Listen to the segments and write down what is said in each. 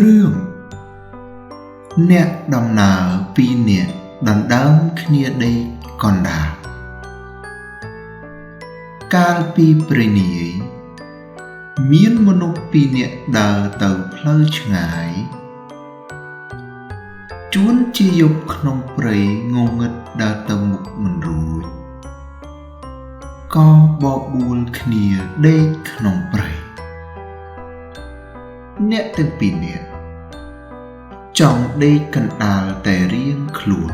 រឿងអ្នកដំណើរពីរនាក់ដណ្ដើមគ្នាដេកកណ្ដាលកាលពីព្រេងនាយមានមនុស្សពីរនាក់ដើរទៅផ្លូវឆ្ងាយជួនជាយប់ក្នុងព្រៃងងឹតដើរទៅមុខមិនរួចក៏បបួលគ្នាដេកក្នុងព្រៃអ្នកទាំងពីរនាក់ចង់ដេកកណ្ដាលតែរៀងខ្លួន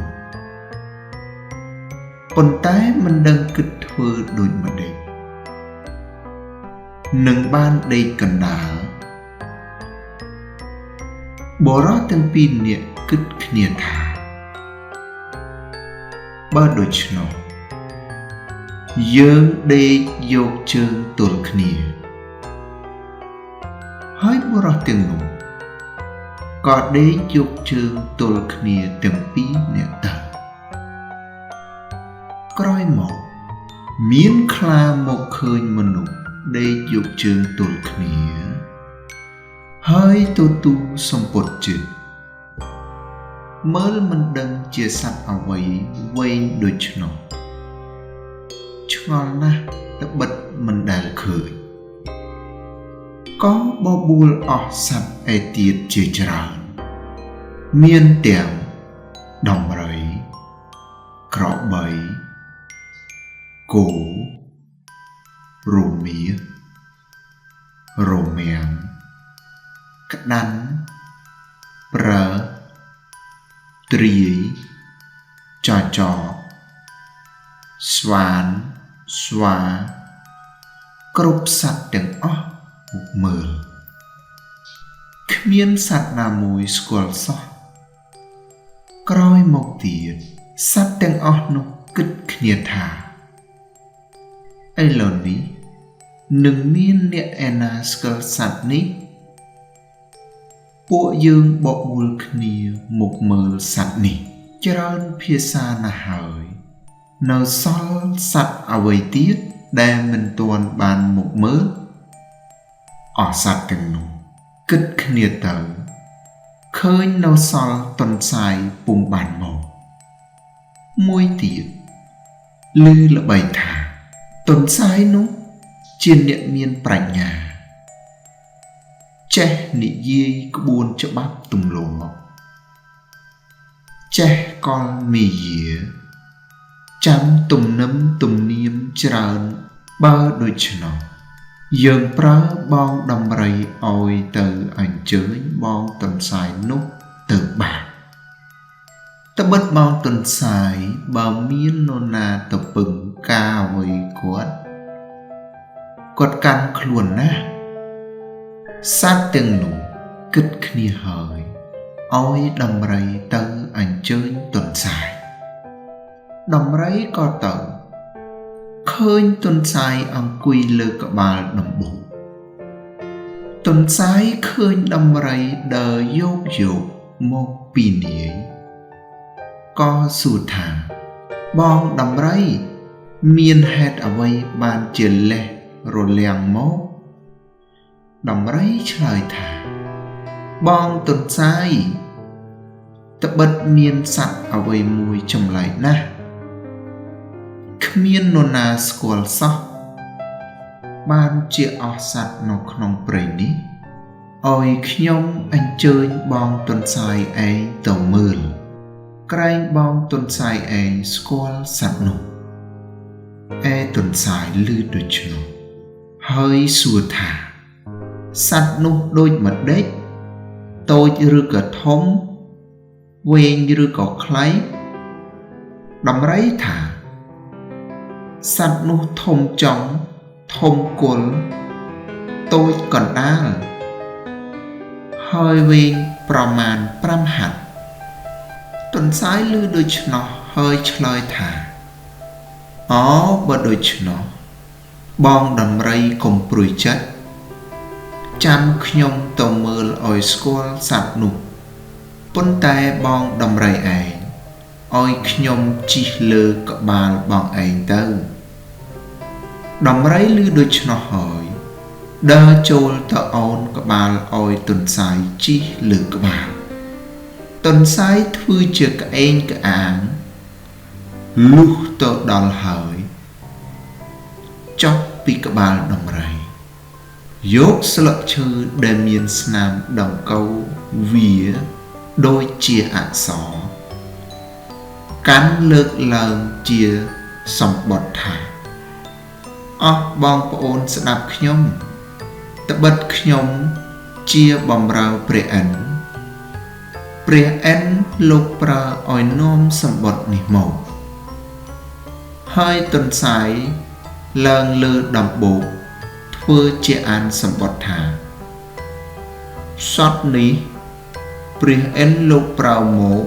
ប៉ុន្តែមិនដឹងគិតធ្វើដូចម្ដេចនឹងបានដេកកណ្ដាលបុរសទាំងពីរនាក់គិតគ្នាថាបើដូច្នោះយើងដេកយកជើងទល់គ្នាហើយបុរសទាំងនោះក៏ដេកយកជើងទល់គ្នាទាំងពីរនាក់ទៅក្រោយមកមានខ្លាមកឃើញមនុស្សដេកយកជើងទល់គ្នាហើយទៅទូសម្ពុតជិតមើលមិនដឹងជាសត្វអ្វីវែងដូច្នោះឆ្ងល់ណាស់ត្បិតមិនដែលឃើញក៏បបួលអស់សត្វឯទៀតជាច្រើនមានទាំងដំរីក្របីគោរមៀរមាំងក្តាន់ប្រើទ្រាយចចកស្វានស្វាគ្រប់សត្វទាំងអស់មកមើលគ្មានសត្វណាមួយស្គាល់សោះក្រោយមកទៀតសត្វទាំងអស់នោះគិតគ្នាថាឥឡូវនេះនឹងមានអ្នកឯណាស្គាល់សត្វនេះពួកយើងបបួលគ្នាមកមើលសត្វនេះច្រើនភាសាណាស់ហើយនៅសល់សត្វអ្វីទៀតដែលមិនទាន់បានមកមើលអស់សត្វទាំងនោះគិតគ្នាទៅឃើញនៅសល់ទន្សាយពុំបានមកមួយទៀតឮល្បីថាទន្សាយនោះជាអ្នកមានប្រាជ្ញាចេះនិយាយក្បួនច្បាប់ទម្លាប់ចេះកលមាយាចាំទំនឹមទំនៀមច្រើនបើដូច្នោះយើងប្រើបងដំរីឲ្យទៅអញ្ជើញបងទន្សាយនោះទៅបានត្បិតបងទន្សាយបើមាននរណាទៅពឹងការអ្វីគាត់កាន់ខ្លួនណាស់សត្វទាំងនោះគិតគ្នាហើយឲ្យដំរីទៅអញ្ជើញទន្សាយដំរីក៏ទៅឃើញទន្សាយអង្គុយលើក្បាលដំបូកទន្សាយឃើញដំរីដើរយោកមកពីនាយក៏សួរថាបងដំរីមានហេតុអ្វីបានជាលេះរលាំងមកដំរីឆ្លើយថាបងទន្សាយត្បិតមានសត្វអ្វីមួយចម្លែកណាស់គ្មាននរណាស្គាល់សោះបានជាអស់សត្វនៅក្នុងព្រៃនេះឲ្យខ្ញុំអញ្ជើញបងទន្សាយឯងទៅមើលក្រែងបងទន្សាយឯងស្គាល់សត្វនោះឯទន្សាយឮដូច្នោះហើយសួរថាសត្វនោះដូចម្ដេចតូចឬក៏ធំវែងឬក៏ខ្លីដំរីថាសត្វនោះធំចុងធំគល់តូចកណ្ដាលហើយវែងប្រមាណ5ហត្ថទន្សាយឮដូច្នោះហើយឆ្លើយថាអូបើដូច្នោះបងដំរីកុំព្រួយចិត្តចាំខ្ញុំទៅមើលឲ្យស្គាល់សត្វនោះប៉ុន្តែបងដំរីឯងឲ្យខ្ញុំជិះលើក្បាលបងឯងទៅដំរីឮដូច្នោះហើយ ដើរចូលទៅអោនក្បាលឲ្យទន្សាយជិះលើក្បាលទន្សាយធ្វើជាក្អេងក្អាងលុះទៅដល់ហើយចុះពីក្បាលដំរីយកស្លឹកឈើដែលមានស្នាមដង្កូវវាដូចជាអក្សរកាន់លើកឡើងជាសម្បត្តិថាអស់បងប្អូនស្ដាប់ខ្ញុំត្បិតខ្ញុំជាបំរើព្រះឥន្ទព្រះឥន្ទលោកប្រើឲ្យនាំសម្បត្តិនេះមកហើយទន្សាយឡើងលើដំបូកធ្វើជាអានសម្បត្តិថាសត្វនេះព្រះឥន្ទលោកប្រើមក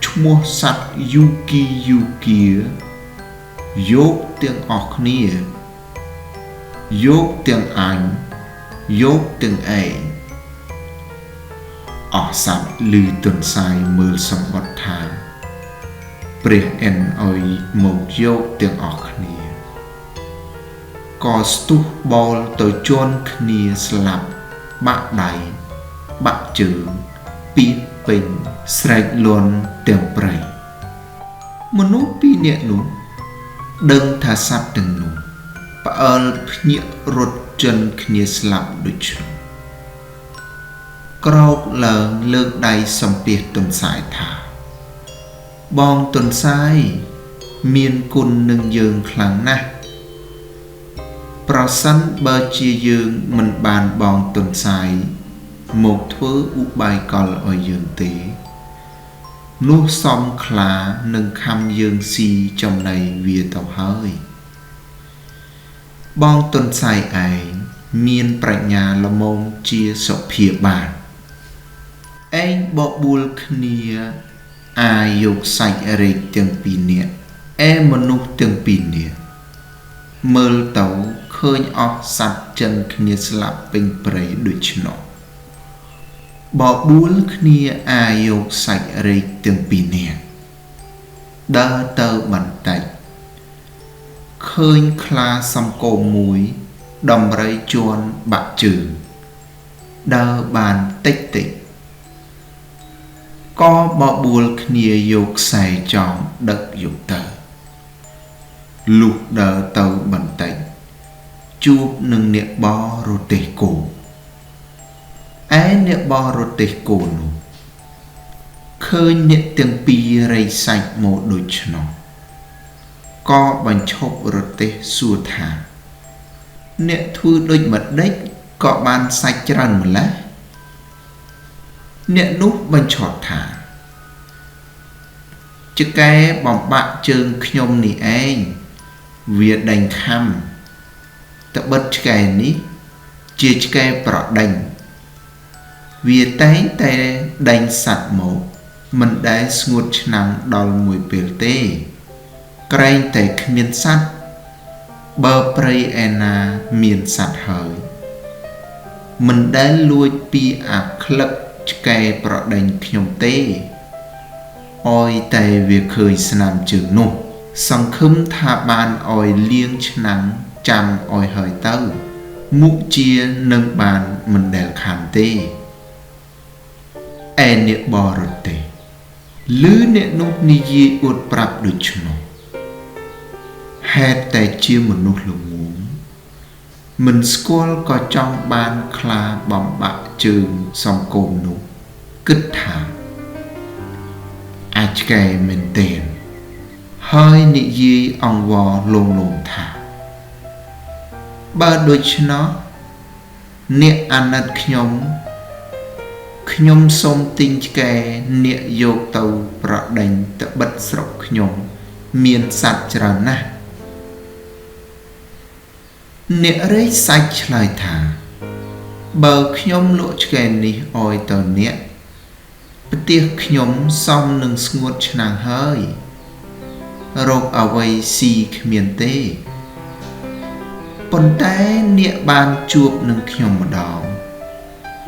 ឈ្មោះសត្វយូគីយូគាយកទាំងអស់គ្នាយកទាំងអញយកទាំងឯងអស់សត្វឮទន្សាយមើលសម្បត្តិថាព្រះឥន្ទឲ្យមកយកទាំងអស់គ្នាក៏ស្ទុះបោលទៅជន់គ្នាស្លាប់បាក់ដៃបាក់ជើងពីពេញស្រែកលាន់ទាំងព្រៃមនុស្សពីរនាក់នោះដឹងថាសត្វទាំងនោះផ្អើលភ្ញាក់រត់ចិនគ្នាស្លាប់ដូច្នោះក្រោកឡើងលើកដៃសំពះទន្សាយថាបងទន្សាយមានគុណនឹងយើងខ្លាំងណាស់ប្រសិនបើជាយើងមិនបានបងទន្សាយមកធ្វើឧបាយកលឲ្យយើងទេនោះសំខ្លានឹងខំយើងស៊ីចំណីវាទៅហើយបងទន្សាយឯងមានប្រាជ្ញាល្មមជាសុភាបានឯងបបួលគ្នាអាយកសាច់រែកទាំងពីរនាក់ឯមនុស្សទាំងពីរនាក់មើលទៅឃើញអស់សត្វចិនគ្នាស្លាប់ពេញព្រៃដូច្នោះបបួលគ្នាអាយកសាច់រែកទាំងពីរនាក់ដើរទៅបន្តិចឃើញខ្លាសំកោមួយដំរីជាន់បាក់ជើងដើរបានតិចតិចក៏បបួលគ្នាយកខ្សែចងដឹកយកទៅលុះដើរទៅបន្តិចជួបនឹងអ្នកបរទេះគោឯអ្នកបរទេះគោនោះឃើញអ្នកទាំងពីររែកសាច់មកដូច្នោះក៏បញ្ឈប់រទេះសួរថាអ្នកធ្វើដូចម្ដេចក៏បានសាច់ច្រើនម្ល៉េះអ្នកនោះបញ្ឆោតថាចកែបំបាក់ជើងខ្ញុំនេះឯងវាដេញខំត្បិតឆ្កែនេះជាឆ្កែប្រដេញវាតែងតែដេញសត្វមកមិនដែលស្ងួតឆ្នាំងដល់មួយពេលទេក្រែងតែគ្មានសត្វបើព្រៃឯណាមានសត្វហើយមិនដែលលួចពីអាក្លឹកឆ្កែប្រដេញខ្ញុំទេអោយតែវាឃើញស្នាមជើងនោះសង្ឃឹមថាបានអោយលាងឆ្នាំងចាំអោយហើយទៅមុខជានឹងបានមិនដែលខានទេឯអ្នកបរទេសឮអ្នកនោះនិយាយអួតប្រាប់ដូច្នោះហេតុតែជាមនុស្សល្ងងមិនស្គាល់ក៏ចង់បានខ្លាបំបាក់ជើងសង្គមនោះគិតថាអាចឆ្កែមែនទែនហើយនិយាយអង្វរលងលងថាបើដូច្នោះអ្នកអាណិតខ្ញុំខ្ញុំសូមទិញឆ្កែអ្នកយកទៅប្រដេញត្បិតស្រុកខ្ញុំមានសត្វច្រើនណាស់អ្នករែកសាច់ឆ្លើយថាបើខ្ញុំលក់ឆ្កែនេះឲ្យទៅអ្នកផ្ទះខ្ញុំសមនឹងស្ងួតឆ្នាំងហើយរកអ្វីស៊ីគ្មានទេប៉ុន្តែអ្នកបានជួបនឹងខ្ញុំម្ដង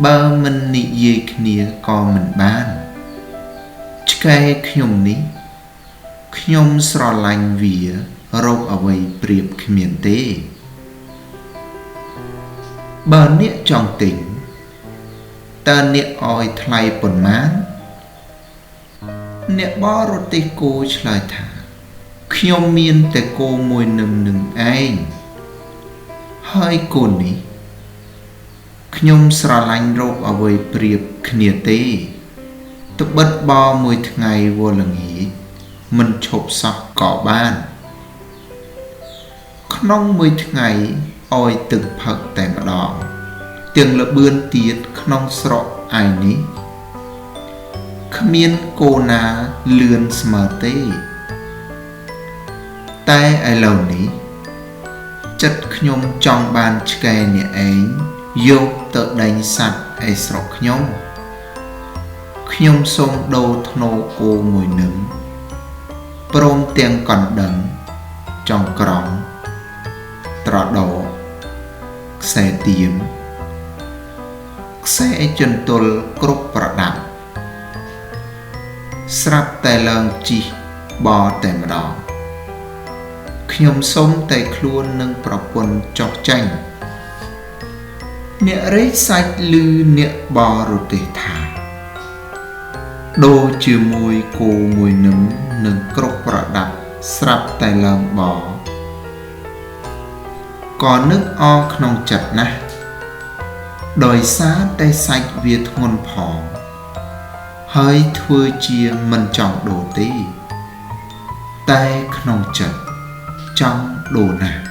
បើមិននិយាយគ្នាក៏មិនបានឆ្កែខ្ញុំនេះខ្ញុំស្រឡាញ់វារកអ្វីប្រៀបគ្មានទេ បើអ្នកចង់ទិញតើអ្នកឲ្យថ្លៃប៉ុន្មានអ្នកបរទេសគោឆ្លើយថាខ្ញុំមានតែគោមួយនឹមនឹងឯងហើយគោនេះខ្ញុំស្រឡាញ់រកអ្វីប្រៀបគ្នាទេត្បិតបមួយថ្ងៃវល់ល្ងាចមិនឈប់សោះក៏បានក្នុងមួយថ្ងៃឲ្យទឹកផឹកតែម្ដងទាំងល្បឿនទៀតក្នុងស្រុកឯនេះគ្មានគោណាលឿនស្មើទេតែឥឡូវនេះចិត្តខ្ញុំចង់បានឆ្កែអ្នកឯងយកទៅដេញសត្វឯស្រុកខ្ញុំខ្ញុំសូមដូរធ្នូគោមួយនឹមព្រមទាំងកណ្ដឹងចង្ក្រង់ត្រដរខ្សែទៀមខ្សែចន្ទល់គ្រប់ប្រដាប់ស្រាប់តែឡើងជិះបតែម្ដងខ្ញុំសូមតែខ្លួននឹងប្រពន្ធចុះចាញ់អ្នករែកសាច់ឮអ្នកបរទេសថាដូរជាមួយគោមួយនឹមនឹងគ្រប់ប្រដាប់ស្រាប់តែឡើងបក៏នឹកអក្នុងចិត្តណាស់ដោយសារតែសាច់វាធ្ងន់ផងហើយធ្វើជាមិនចង់ដូរទេតែក្នុងចិត្តចង់ដូរណាស់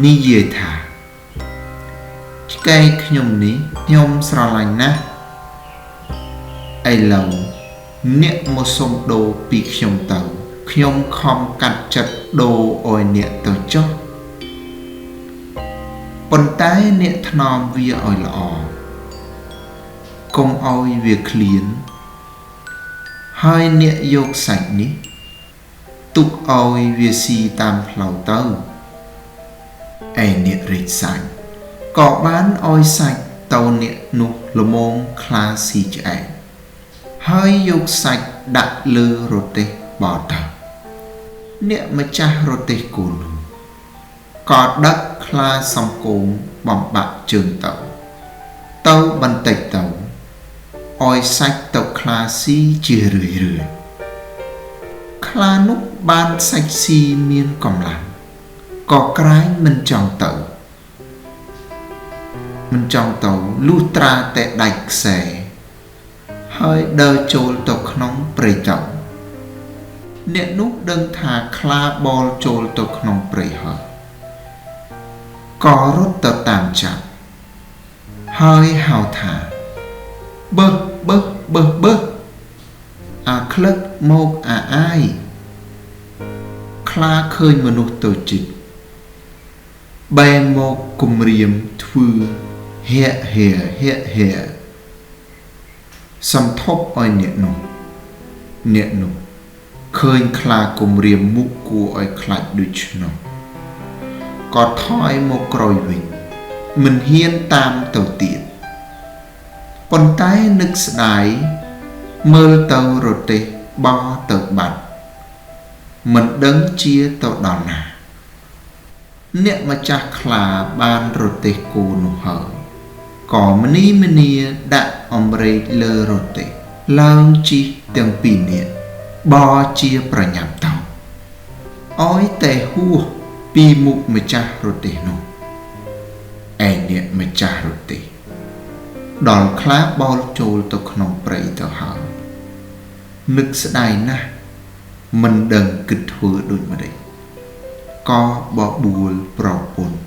និយាយថាឆ្កែខ្ញុំនេះខ្ញុំស្រឡាញ់ណាស់ឥឡូវអ្នកមកសុំដូរពីខ្ញុំទៅខ្ញុំខំកាត់ចិត្តដូរឲ្យអ្នកទៅចុះប៉ុន្តែអ្នកថ្នមវាឲ្យល្អកុំឲ្យវាឃ្លានហើយអ្នកយកសាច់នេះទុកឲ្យវាស៊ីតាមផ្លូវទៅឯអ្នករែកសាច់ក៏បានឲ្យសាច់ទៅអ្នកនោះល្មមខ្លាស៊ីឆ្អែតហើយយកសាច់ដាក់លើរទេះបទៅអ្នកម្ចាស់រទេះគោនោះក៏ដឹកខ្លាសំគមបំបាក់ជើងទៅទៅបន្តិចទៅឲ្យសាច់ទៅខ្លាស៊ីជារឿយរឿយខ្លានោះបានសាច់ស៊ីមានកម្លាំងក៏ក្រែងមិនចង់ទៅលុះត្រាតែដាច់ខ្សែហើយដើរចូលទៅក្នុងព្រៃទៅអ្នកនោះដឹងថាខ្លាបលចូលទៅក្នុងព្រៃហើយក៏រត់ទៅតាមចាប់ហើយហៅថាបើបើបើបើអាក្លឹកមកអាអាយខ្លាឃើញមនុស្សទៅជិតបែរមកគំរាមធ្វើហែហែហែហែសំថប់ឲ្យអ្នកនោះឃើញខ្លាគំរាមមុខគួរឲ្យខ្លាចដូច្នោះក៏ថយមកក្រោយវិញមិនហ៊ានតាមទៅទៀតប៉ុន្តែនឹកស្ដាយមើលទៅរទេះបទៅបាត់មិនដឹងជាទៅដល់ណាអ្នកម្ចាស់ខ្លាបានរទេះគោនោះហើយក៏មនីមនីដាក់អម្រែកលើរទេះឡើងជិះទាំងពីរនាក់បជាប្រញាប់ទៅឲ្យតែហួសពីមុខម្ចាស់រទេះនោះឯអ្នកម្ចាស់រទេះដល់ខ្លាបោលចូលទៅក្នុងព្រៃទៅហើយនឹកស្ដាយណាស់មិនដឹងគិតធ្វើដូចម្តេចក៏បបួលប្រពន្ធ